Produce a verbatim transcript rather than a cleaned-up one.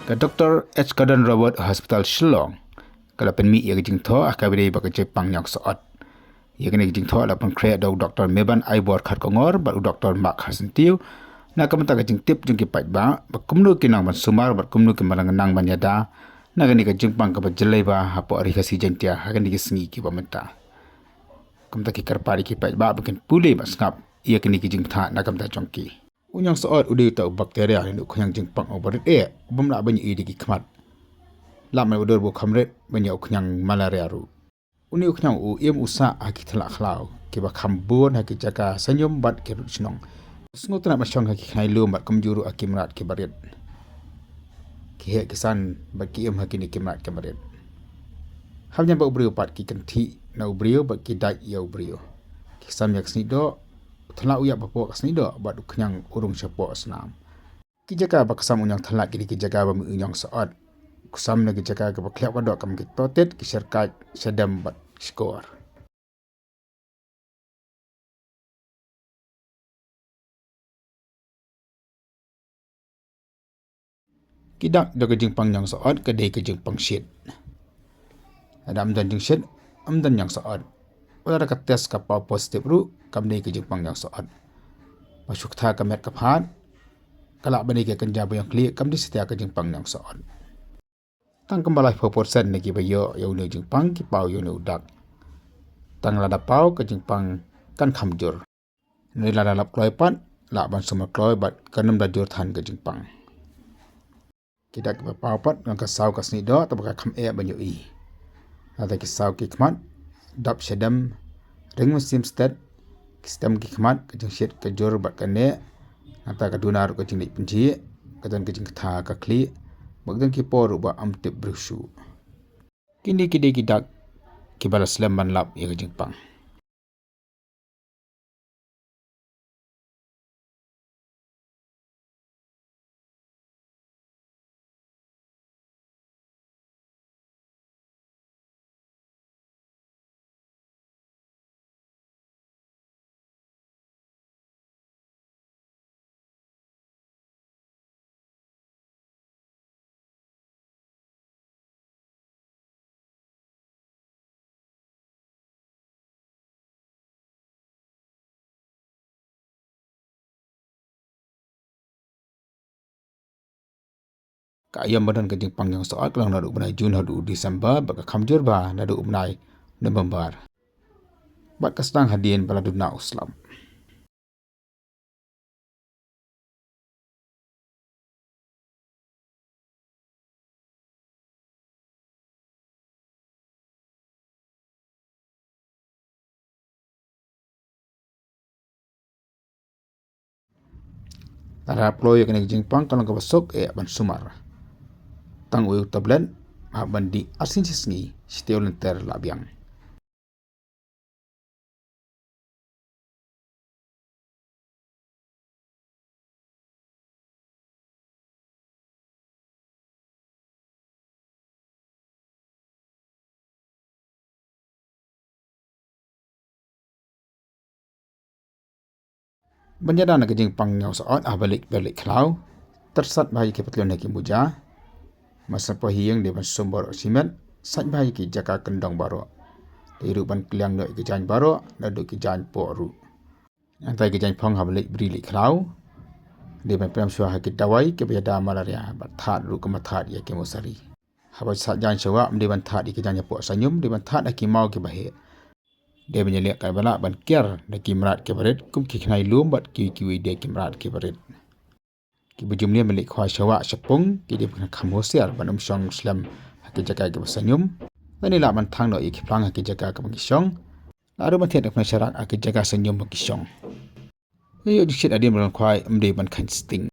Ka Doctor H Gordon Roberts Hospital Shillong ka la pynmih ïa ka jingthoh ha kaba ïadei bad ka jingpang ñiangsohot. Ïa kane ka jingthoh la pynkhreh da u Doctor Meban Aibor Kharkongor bad u Doctor Mark Kharsyntiew na ka bynta ka jingtip jong ki paidbah ba kumno kin nang ban sumar bad kumno kin nang ban ïada na kane ka jingpang kaba jyllei bha hapoh Ri Khasi Jaiñtia ha kine ki sngi kiba mynta. Kumta ki kyrpad ïa ki paidbah ba kin pule bad sngap ïa kine ki jingbthah na ka bynta jong ki. U ñiangsohot u dei uta u bakteria lane u khñiang jingpang uba rit eh ubym lah ban ïohi da ki khmat. Lap mynba dur ba u kham rit ban ïoh u khñiang malaria ruh. Une u khñiang u im u sah ha ki thlak khlaw kiba kham bun ha ki jaka saiñum bad ki rud shnong. U sngewtynnat ban shong ha ki khnai lum bad kumjuh ruh ha ki mrad kiba rit. Ki heh ki san bad ki im ha kine ki mrad kiba rit. Hap ñiad bad u briew pat ki kynthih na u briew bad ki dait ïa u briew. Ki ksam ïa ka snieh doh, u thlak u ïap hapoh ka snieh doh bad u khñiang u rung shapoh snam. Ki jaka ba ksam u ñiangthlak ki dei ki jaka ba mih u ñiangsohot. U ksam na ki jaka kiba khleh ka doh kum ki tohtit, ki syrkaid, shadem bad shkor. Ki dak jong ka jingpang ñiangsohot ka dei ka jingpang shit. Lada ym don jingshit, ym don ñiangsohot. Wat lada ka test ka paw positive ruh, kam dei ka jingpang ñiangsohot. Ba shu ktha ka met ka phad, ka lah ban dei ka kynja ba ïong khlieh, kam dei satia ka jingpang ñiangsohot. Tang kumba laiphew percent na kiba ïoh ïa une u jingpang ki paw ïa une u dak. Tang lada paw ka jingpang kan kham jur. Hynrei lada lap kloi pat, lah ban sumar kloi bad kan ym da jur than ka jingpang. Ki dak kiba paw pat, kan ka saw ka snieh doh, tang ba ka kham eh ban ïohi. Lada ki saw ki khmat, dap shadem, ring mynsiem stet, ki stem ki khmat, ka jingshit ka jur bad ka neh, nangta ka duna ruh ka jingleit pynjhieh, ka don ka jingktha ka khlieh, bad ka don ki por ruh ba ym tip briew shuh. Kine ki dei ki dak kiba la slem ban lap ïa ka jingpang. Ka aïom ba don ka jingpang ñiangsohot ka long naduh u bnai Jun haduh u December bad ka kham jur bha naduh u bnai November. Bad ka sdang hadien ba la duna u slap. Lada hap kloi ïa kane ka jingpang ka long kaba suk eh ban sumar. Tang uwei u tablet hap ban dih arsien shi sngi, shiteng lynter la biang. Ban ïada na ka jingpang ñiangsohot haba leit bad leit khlaw, tyrsat bha ïa ki patlun ha ki muja. Mar shen poi ha ïing dei ban sum baroh shimet, sait bha ïa ki jaka kyndong baroh. Dei ruh ban kylliang noh ïa ki jaiñ baroh, naduh ki jaiñ poh ruh. Nangta ïa ki jaiñ phong haba leit bri leit khlaw. Dei ban pynrem shuwa ha ki dawai kiba ïada malaria bad thad ruh kumba thad ïa ki mosari. Haba sah jaiñ shuwa ym dei ban thad ïa ki jaiñ hapoh saiñum, dei ban thad ha ki maw kiba heh. Dei ban ïaleh katba lah ban kiar da ki mrad kiba rit kum ki khnai lum bad kiwei kiwei de ki mrad kiba rit. Kiba jumne ban leit khwai shuwa shapung ki dei ban kham husiar ban ym shong slem ha ki jaka kiba saiñum. Lane lah ban thang noh ïa ki phlang ha ki jaka kaba ki shong. Lane ruh ban thied da ki phlang sharak ha ki jaka saiñum ba ki shong. Ïoh jingshit hadien ba la khwai ym dei ban kheiñ sting.